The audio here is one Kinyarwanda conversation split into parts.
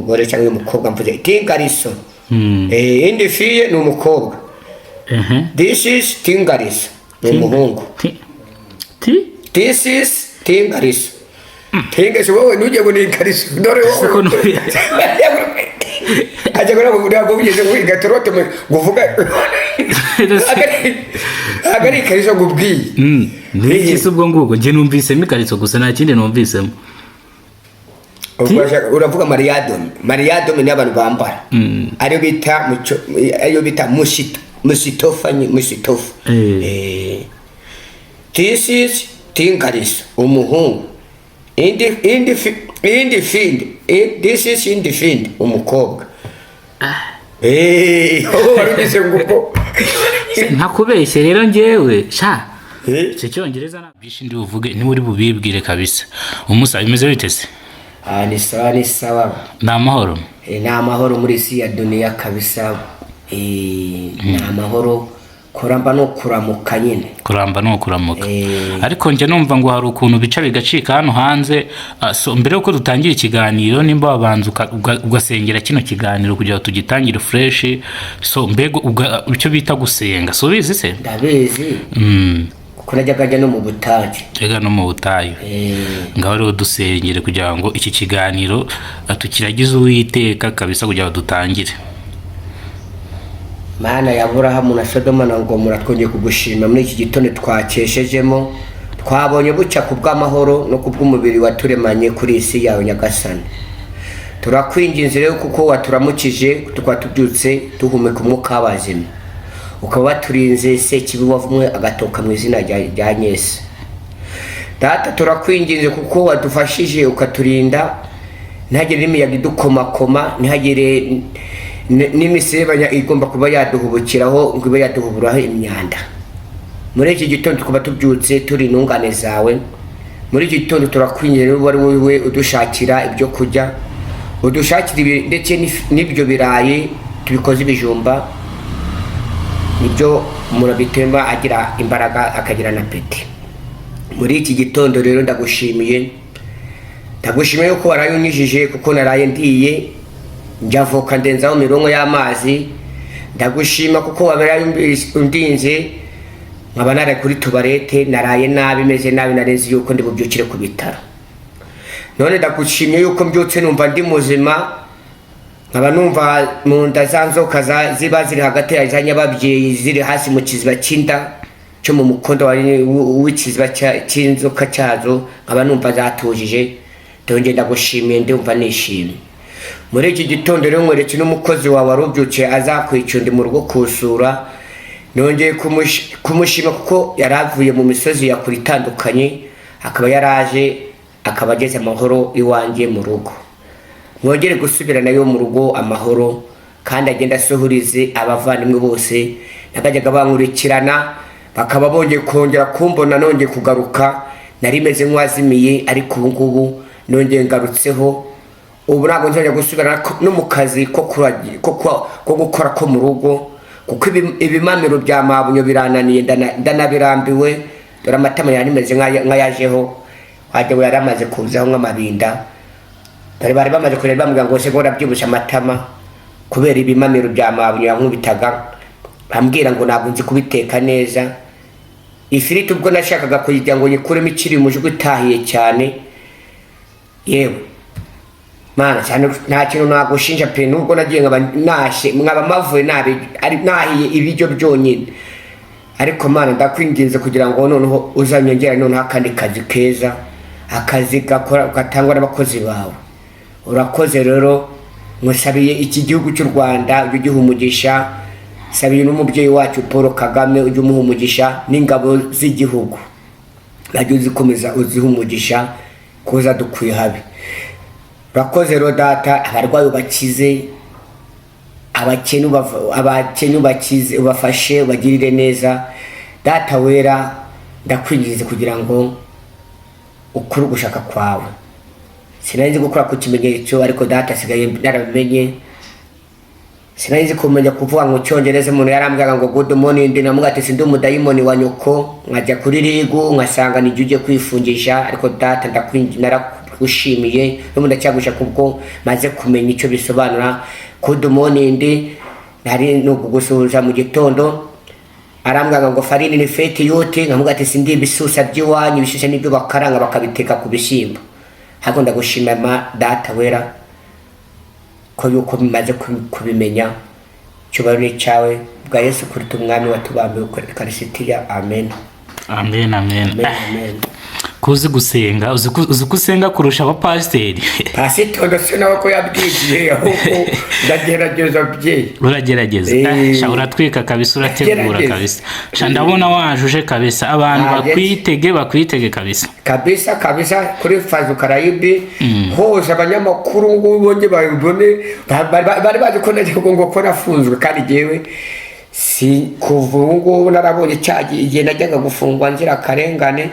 Y'umugore cyangwa y'umukobwa mvuze tingariso. Indi fille ni umukobwa. This is tingariso, ni umuhungu. Ti ti. This is tingariso. Tingariso, wowe ntujye ngo ni ikariso, dore Ese ko wowe ajya ngo ntabwo wigeze wiga torote ngo uvuga ntabwo ari ikariso ngubwiye. Ni iki se ubwo ngubwo? Njye numvisemo ikariso gusa, nta kindi numvisemo. Ubwo uravuga mariyadome. Mariyadome ni abantu bambara, ariyo bita ariyo bita musito, musitofa, musitofa. This is tingariso, umuhungu. Indi findi, this is indi findi, umukobwa. Wowe wari ugize ngo ubwo Ntakubeshye rero, njyewe sha icyo cyongereza nta byinshi ndi buvuge, niba uri bubibwire kabisa. Umusa, bimeze bite se? Ah, ni sawa, ni sawa. Ni amahoro? Ni amahoro muri isi ya duniya kabisa. Ni amahoro, kuramba no kuramuka nyine. Kuramba ni ukuramuka. Ariko njya numva ngo hari ukuntu bica bigacika hano hanze. Ah, so mbere yuko dutangira ikiganiro, nimba wabanza ugasengera kino kiganiro kugira ngo tugitangire fresh. So mbega icyo bita gusenga, so ubizi se? Ndabizi, kuko najyaga njya no mu butayu. Ega no mu butayu. Ngaho rero dusengere kugira ngo iki kiganiro tukiragize Uwiteka kabisa kugira ngo dutangire. Mana ya Aburahamu na Sodoma na Ngomora, twongeye kugushima muri iki gitondo twakeshejemo, twabonye bucya ku bw'amahoro no ku bw'umubiri waturemanye kuri iyi si yawe. Nyagasani, turakwinginze rero kuko waturamukije, tukaba tubyutse duhumeka umwuka w'abazima, ukaba waturinze sekibi wavumwe agatoka mu izina rya Yesu. Data, turakwinginze kuko wadufashije ukaturinda, ntihagire n'imiyaga idukomakoma, ntihagire n'imisebanya igomba kuba yaduhubukiraho ngo ibe yaduhuburaho imyanda. Muri iki gitondo tukaba tubyutse turi intungane zawe. Muri iki gitondo turakwinginze, niba ari wowe udushakira ibyo kurya, udushakira ndetse n'ibyo birayi tubikoze ibijumba, nibyo umuntu abitemba agira imbaraga, akagira na appétit. Muri iki gitondo rero ndagushimiye, ndagushimiye yuko waraye unyijije, kuko naraye ndiye njya avoka ndenzaho mirongo y'amazi. Ndagushima kuko waraye undinze nkaba naraye kuri toilette, naraye nabi, meze nabi, narenze yuko ndi bubyukire ku bitaro. None ndagushimye yuko mbyutse numva ndi muzima, nkaba numva mu nda za nzoka ziba ziri hagati ya za nyababyeyi, ziri hasi mu kiziba cy'inda cyo mu mukondo w'ikiziba cy'inzoka cyazo, nkaba numva zatujije. Ndongeye ndagushimiye, ndumva nishimye muri iki gitondo. Rero nkweretse n'umukozi wawe wari ubyutse azakwica undi mu rugo kusura. Nongeye kumushima kuko yari avuye mu misozi ya kure itandukanye, akaba yaraje, akaba ageze amahoro iwanjye mu rugo. Mwongere gusubiranayo mu rugo amahoro, kandi agenda asuhurize abavandimwe bose nakajyaga bankurikirana, bakaba bongeye kongera kumbona nongeye kugaruka. Nari meze nk'uwazimiye, ariko ubu ngubu nongeye ngarutseho. Ubu ntabwo nzongera gusubira no mu kazi ko gukora ko mu rugo, kuko ibimamiro bya mabunyo birananiye, ndanabirambiwe. Dore amatama yari meze nk'ayajeho, wajya ngo yari amaze kuzaho nk'amabinda. Dore bari bamaze kureba bambwira ngo se ngo urabyibushye amatama kubera ibimamiro bya mabunyo yankubitaga, bambwira ngo ntabwo nzi kubiteka neza. Ifiriti ubwo nashakaga kuyigira ngo nyikuremo ikiri umujugu itahiye cyane. Yewe Mana cyane, nta kintu nagushinja pe, nubwo nagiye nkaba nashe, nkaba mavuye nabi, ari nahiye ibiryo byonyine. Ariko Mana, ndakwinginze kugira ngo noneho uzanyongera noneho akandi kazi keza, akazi gakora gatangwa n'abakozi bawe. Urakoze rero. Nkusabiye iki gihugu cy'u Rwanda, ujye ugiha umugisha. Sabiye n'umubyeyi wacu Paul Kagame, ujye umuha umugisha, n'ingabo z'igihugu najya uzikomeza uziha umugisha kuza dukwiye habi. Urakoze rero Data. Abarwayi ubakize, abakene ubakize, ubafashe, ubagirire neza. Data wera, ndakwinginze kugira ngo ukore ugushaka kwawe. Sinari nzi gukora ku kimenyetso, ariko Data asigaye narabimenye. Sinari nzi kumenya kuvuga mu cyongereza. Umuntu yarambwiraga ngo "Good morning", namubwira ati "Sindi umudayimoni wa nyoko", nkajya kuri rigu nkasanga nijya ugiye kwifungisha. Ariko Data, Ndagushimiye n'ubu ndacyagusha kubwo maze kumenya icyo bisobanura. Good morning, nari ni ukugusuhuza mu gitondo. Arambwira ngo farini ni feti yote, nkamuga ati sindi ibisusa by'iwanyu, ibisusa nibyo bakaranga bakabiteka ku bishyimbo. Ariko ndagushima ma Data wera ko yuko bimaze kubimenya. Cyubahiro ni cyawe bwa Yesu Kristo Umwami watubambiwe kuri Karisitiya, amen. Amen, amen. Amen, amen. Kuzi gusenga, uzi ko usenga kurusha abapasiteri. Pasitoro se nawe ko yabyigiye, ahubwo ndagerageza bye. Uragerageza. Sha uratwika kabisa, urategura. Gerageza. Kabisa sha, ndabona wajuje kabisa abantu. Nageze. Bakwitege, bakwitege kabisa. Kabisa kabisa, kuri Fazu Karayibi hose abanyamakuru ngo bonye babibone. Bari bazi ko nagiye ngo ko nafunzwe, kandi jyewe si kuva ubu ngubu narabonye cya igihe najyaga gufungwa nzira akarengane.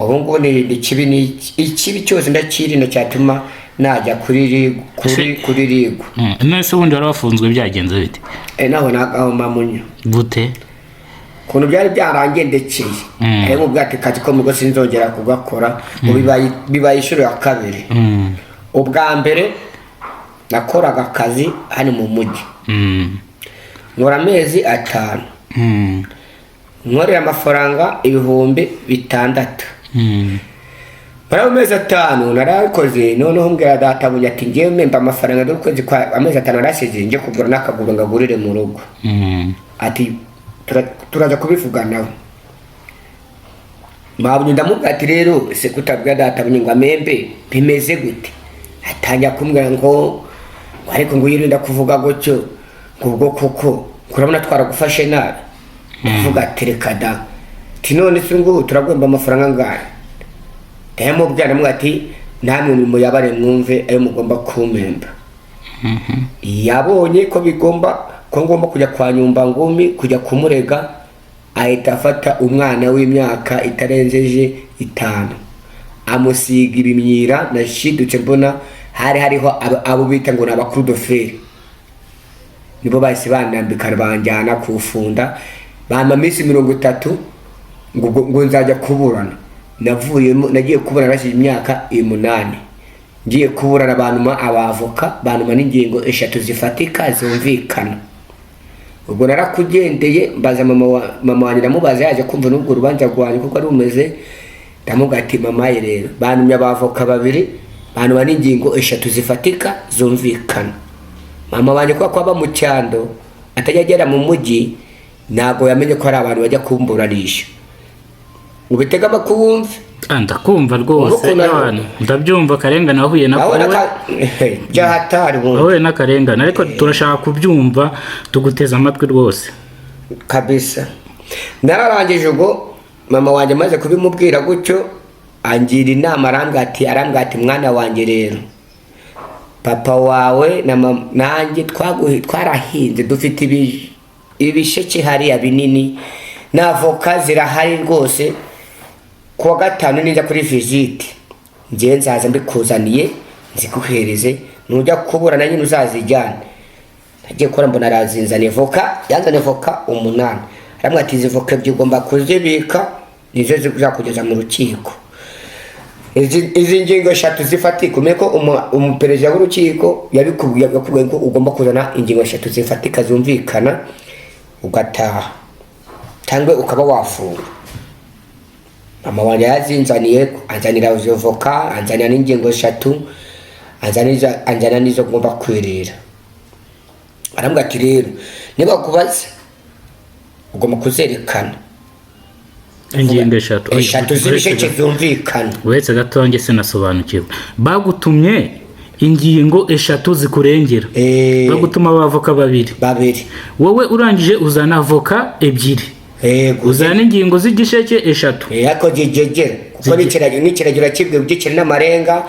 Ubu ngubu ni ikibi, ni ikibi cyose ndakirinda cyatuma najya kuri rigu. None se ubundi wari wafunzwe byagenze bite? Naho nagahomamunyo. Gute? Ukuntu byari byarangendekeye, ariko ubwo ati kazi ko mugo sinzongera kugakora, ngo bibaye inshuro ya kabiri. Ubwa mbere nakoraga akazi hano mu mujyi, nkora amezi 5, nkorera amafaranga 6000. Muri ayo mezi 5 narakoze, noneho mbwira data bunya ati ngewe mpemba amafaranga dore ukwezi kwa amezi 5 narasize, njye kugura n'akaguru ngagurire mu rugo. Ati turaza kubivuganaho. Mabunye ndamubwira ati rero se kutabwira data bunye ngo amembe bimeze gute? Atangira kumbwira ngo ariko ngo yirinda kuvuga gutyo, ngo ubwo koko kurabona twaragufashe nabi. Ndavuga ati reka da, ati none se ngubu turagomba amafaranga angahe? Ndayamubwira, ndamubwira ati namwe muyabare mwumve ayo mugomba kumpemba. Yabonye ko bigomba ko ngomba kujya kwa nyumba ngumi kujya kumurega, ahita afata umwana w'imyaka itarenzeje 5 amusiga ibimyira. Nashidutse mbona hari hariho abo bita ngo ni abakurudoferi, nibo bahise banambika banjyana kufunda, bampa iminsi 30 ngo nzajya kuburana. Navuyemo nagiye kuburana hashize imyaka 8. Ngiye kuburana bantuma abavoka, bantuma n'ingingo 3 zifatika zumvikana. Ubwo narakugendeye mbaza mama wanjye, ndamubaza yaje kumva n'ubwo rubanza rwanjye kuko ari rumeze. Ndamubwira ati mama ye rero bantumye abavoka 2, bantuma n'ingingo 3 zifatika zumvikana. Mama wanjye kubera ko aba mu cyando atajya agera mu mujyi, ntabwo yamenye ko hari abantu bajya kumburanisha. Ubitega amatwi wumve. Ndakumva rwose. Urukundo- Ndabyumva, akarengane wahuye nako. Urabona byahatari ubundi. Wahuye n'akarengane, ariko turashaka kubyumva, tuguteze amatwi rwose. Kabisa nararangije. Ubwo mama wanjye amaze kubimubwira gutyo, angira inama, arambwira ati mwana wanjye rero, papa wawe na mama nanjye twarahinze, dufite ibisheke hariya binini na avoka zirahari rwose. Kuwa gatanu ninjya kuri visite njye nzaza mbikuzaniye nziguhereze, nujya kuburana nyine uzazijyane. Nagiye kubona mbona arazinzaniye voka, yanzaniye voka 8. Aramubwira ati izi voka 2 ugomba kuzibika, nizo zizakugeza mu rukiko. Izi ngingo 3 zifatika, umenye ko umuperezida w'urukiko yabikubwiye, yakubwiye ko ugomba kuzana ingingo 3 zifatika zumvikana ugataha cyangwa ukaba wafunga. Mama wanjye yazinzaniye, anzanira izo voka, anzanira n'ingingo 3, anzanira n'izo ngomba kwirira. Arambwira ati rero niba kubaza ugomba kuzerekana. Ingingo 3? 3 z'ibisheke zumvikana. Uretse gato, njye sinasobanukiwe. Bagutumye ingingo 3 zikurengera, bagutuma abavoka 2. 2. Wowe urangije uzana avoka 2, Yego. uzana ingingo z'igisheke 3. Ariko jegera kuko n'ikiragiro urakibwiye ugikira n'amarenga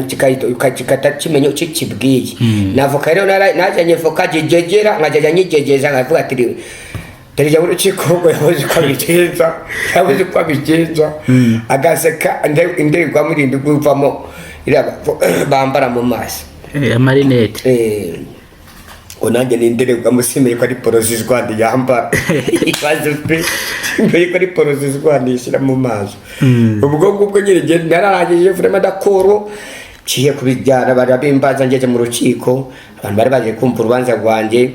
kigahita kimenya icyo kibwiye. Na avoka rero nazanye voka jegera, nkajya nyigegeza nkavuga ati perezida w'urukiko ubwo yabuze uko abigenza, yabuze uko abigenza agaseka, indorerwamo irinda ivamo iriya bambara mu maso. Amarinete. Ngo nanjye ni indorerwamo, simenye ko ari provisoire yambara. Ikibazo pe, simenye ko ari provisoire yishyira mu maso. Ubwo ngubwo nyine njye nararangije, vraiment, d'accord. Ngiye kubijyana, barabimbaza. Ngeze mu rukiko, abantu bari baje kumva urubanza rwanjye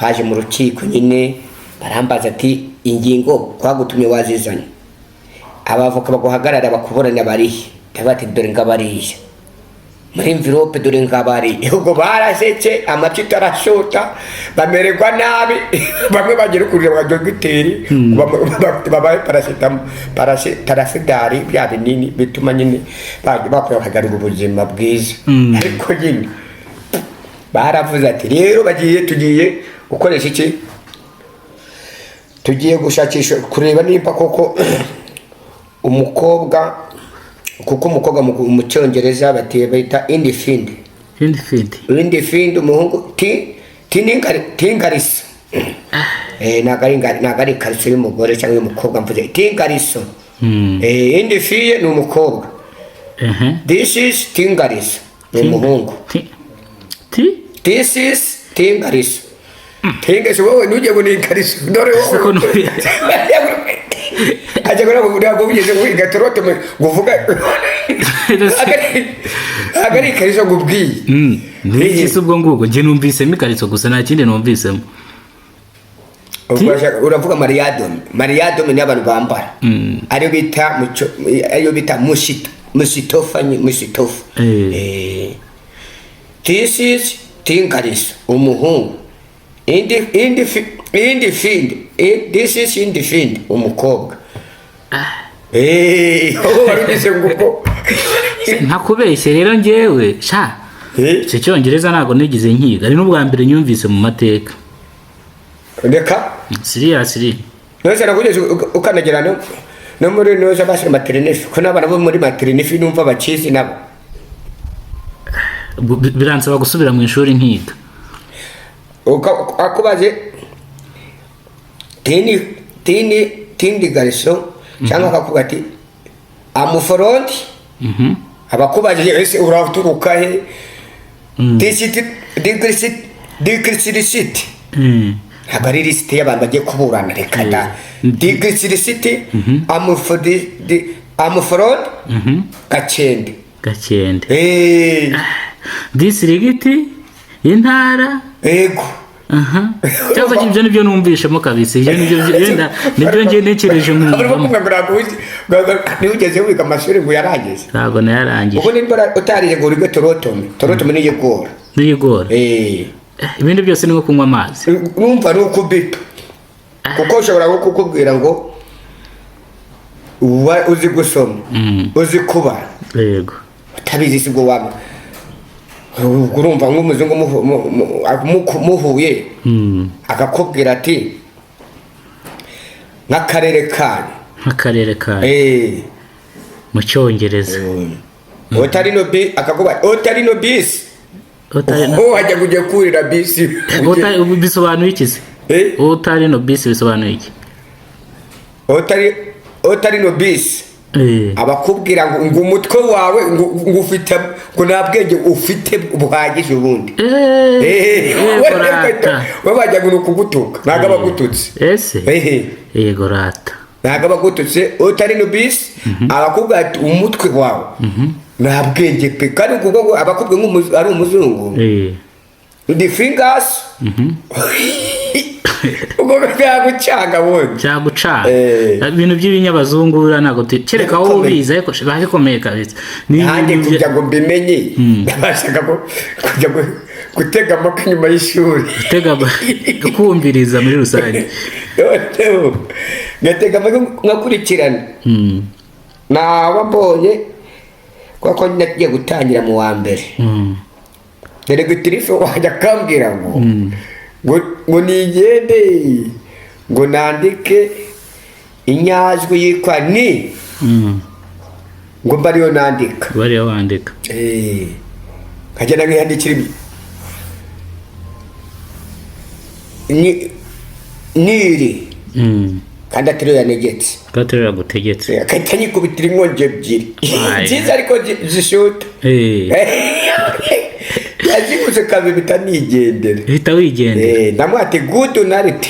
baje mu rukiko nyine barambaza ati: "Ingingo twagutumye wazizanye? Abavoka baguhagarara bakuburana barihe?" Ndavuga ati: "Dore ngabariya muri enveloppe, dore ngabari." Ubwo barasetse, amapyi arashota, bamererwa nabi. Bamwe bagera kurira ba dogiteri babahe paracetamol, parasidari, bya binini bituma nyine bakora bakagarura ubuzima bwiza. Ariko nyine baravuze ati: "Rero bagiye, tugiye gukoresha iki? Tugiye gushakisha kureba nimba koko umukobwa, kuko umukobwa mu Cyongereza bita indifindi." Findi findi. Indifindi. Umuhungu ti tingariso. Ntabwo ari ntabwo ari ikariso y'umugore cyangwa y'umukobwa, mvuze tingariso. Indi fille ni umukobwa. This is tingariso, ni umuhungu. Ti ti. This is tingariso. Tingariso, wowe ntujye ngo ni ikariso, dore Ese ko wowe ajya ngo ntabwo wigeze wiga torote ngo uvuga ntabwo ari ikariso ngo ubwiye. Ni se ubwo ngubwo njye numvisemo ikariso gusa, nta kindi numvisemo. Ubwo uravuga mariyadome. Mariyadome ni abantu bambara, ariyo bita ariyo bita mushito, musitofa, musitofa. This is tingariso, umuhungu. Indi findi, this is indi findi, umukobwa. Wowe wari ugize ngo ubwo Ntakubeshye rero, njyewe sha, icyo Cyongereza ntabwo nigeze nkiga, ari n'ubwa mbere nyumvise mu mateka. Reka. Seriously. Nose nakugeze ukanagera no muri noza bashyira maternité, ko n'abana bo muri maternité numva bakizi nabo. Biransaba gusubira mu ishuri nkiga. Akubaze tini tini tindi gariso, cyangwa akakuba ati I'm from, abakubajije ese uraturuka he, digirisiti. Ntabwo ari lisite y'abantu bagiye kuburana, reka da. Digirisiti, I'm from Gakende. Gakende. District, intara. Ego. Aha, cyangwa ibyo nibyo numvishemo kabisa, ibyo nibyo wenda nibyo ngiye ntekereje Urimo nkumvamo. kuvuga ngo ntabwo ntiwigeze wiga amashuri ngo uyarangize. Ntabwo nayarangije. Ubwo nimba utarize ngo wige torotome, torotome niyo igora. Niyigora. Ibindi byose ni nko kunywa amazi. Numva ni ukubita, kuko ushobora nko kukubwira ngo uzi gusoma, uzi kubara, utabizi si ubwo waba ubwo urumva nk'umuzungu muhuye, akakubwira ati nk'akarere kanyu. Nk'akarere kayo mu Cyongereza. Otarino bi akakuba otarino bisi. Oh, wajya kujya kurira bisi. Bisobanuye iki se? Eh? Otarino bisi bisobanuye iki? Otarino bisi, abakubwira ngo umutwe wawe ngo ufite, ngo nta bwenge ufite buhagije ubundi. Yego rata. We bajya ngo ni ukugutuka, ntabwo aba agututse. Ese yego rata. Ntabwo aba agututse. Utari no bisi, abakubwira ati umutwe wawe nta bwenge pe, kandi kuko ngo abakubwiye ari umuzungu. The fingers, ubwo byagucanga bundi. Cyagucanga. Ibintu by'ibinyabazungu buriya ntabwo kereka wowe Bikomeye. ubizi, ariko biba bikomeye kabisa. Ni Nanjye ibintu kugira ngo mbimenye, nabashaga kujya gutega amatwi nyuma y'ishuri. Gutega, kumviriza muri rusange. Noneho ngatega amatwi nkakurikirana. Naba mbonye kuko nagiye gutangira mu wa mbere, directrice wanjye akambwira ngo nigende ngo nandike inyajwi yitwa ni, ngo mbe ariyo nandika. Bariya wandika. Nkagenda nkiyandikira niri, kandi atariyo yanegetse. Gatera yagutegetse. Agahita nyikubitira inkongi ebyiri Aye. nziza ariko zishuta. Yaziguze kabiri, mpita nigendera. Uhita wigendera. Ndamubwira ati: "Good night."